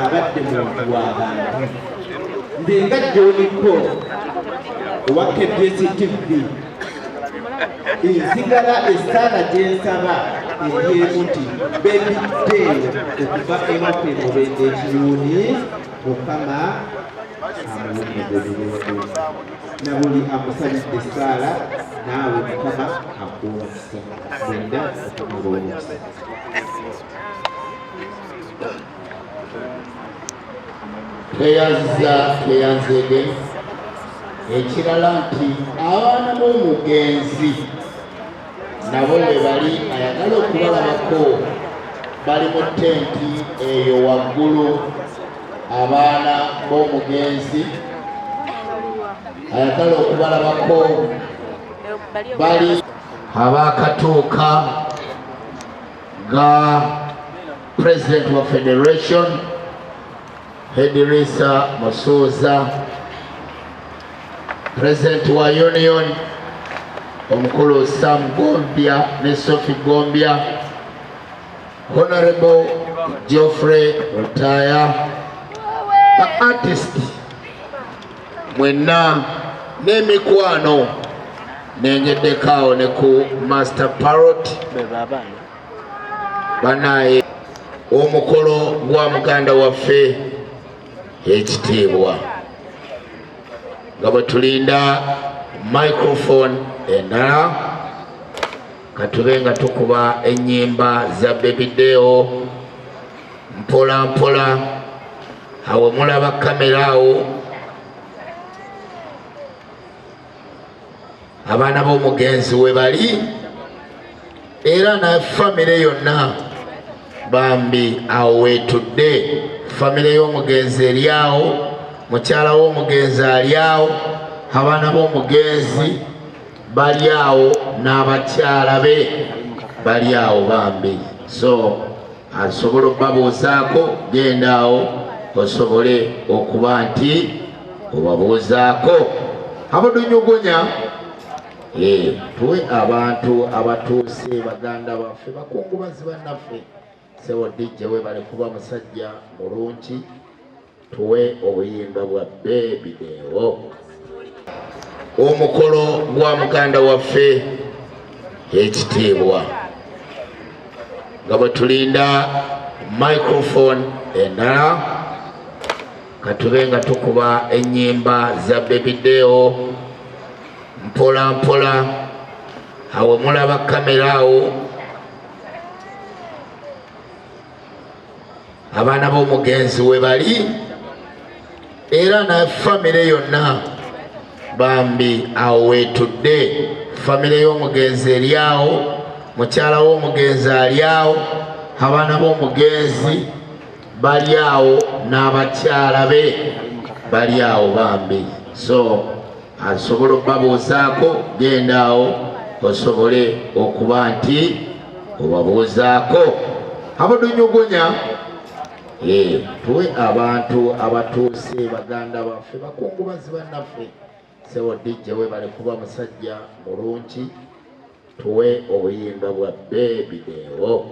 Abadde muntu w'abantu. Nze nga John Paul owa KBS TV, nsigala essaala gye nsaba eryemu nti Baby Deo okuva ewaffe Mubende Ekiyuuni, Mukama amuwummuze mirembe, na buli amusabidde essaala, naawe Mukama akuwa omukisa. Mwenda Mukama abawa omukisa. Tweyanziza, tweyanzeege. Ekirala nti abaana b'omugenzi nabo we bali, ayagala okubalabako bali mu tenti eyo waggulu. Abaana b'omugenzi ayagala okubalabako bali abakatuuka nga president wa federation Hedirisa Musuuza, president wa union omukulu Sam Gombya ne Sophie Gombya, Honorable Geoffrey Rutaya, ba artist mwenna n'emikwano, nengeddeko awo ne ku Master Parrot. Banaye, omukolo gwa muganda waffe ekitiibwa, nga bwe tulinda microphone endala, katube nga tukuba ennyimba za Baby Deo mpola mpola. Awo mulaba kamera awo, abaana b'omugenzi we bali era na famire yonna bambi awo weetudde. Famire y'omugenzi eri awo, mukyala w'omugenzi ali awo, abaana b'omugenzi bali awo n'abakyala be bali awo bambi. So asobola okubabuuzaako, genda awo osobole okuba nti obabuuzaako. Abudunyugunya, tuwe abantu abatuuse, baganda baffe, bakungubazi bannaffe. Sebo DJ, webale kuba musajja mulungi, tuwe obuyimba bwa Baby Deo, omukolo gwa muganda waffe ekitiibwa, nga bwe tulinda microphone endala, katube nga tukuba ennyimba za Baby Deo mpola mpola. Awo mulaba kamera awo, abaana b'omugenzi we bali era na famire yonna bambi awo weetudde. Famire y'omugenzi eri awo, mukyala w'omugenzi ali awo, abaana b'omugenzi bali awo n'abakyala be bali awo bambi. So asobola okubabuuzaako, genda awo osobole okuba nti obabuuzaako. Abudunyugunya, tuwe abantu abatuuse, baganda baffe, bakungubazi bannaffe. Sebo DJ, webale kuba musajja mulungi, tuwe obuyimba bwa Baby Deo.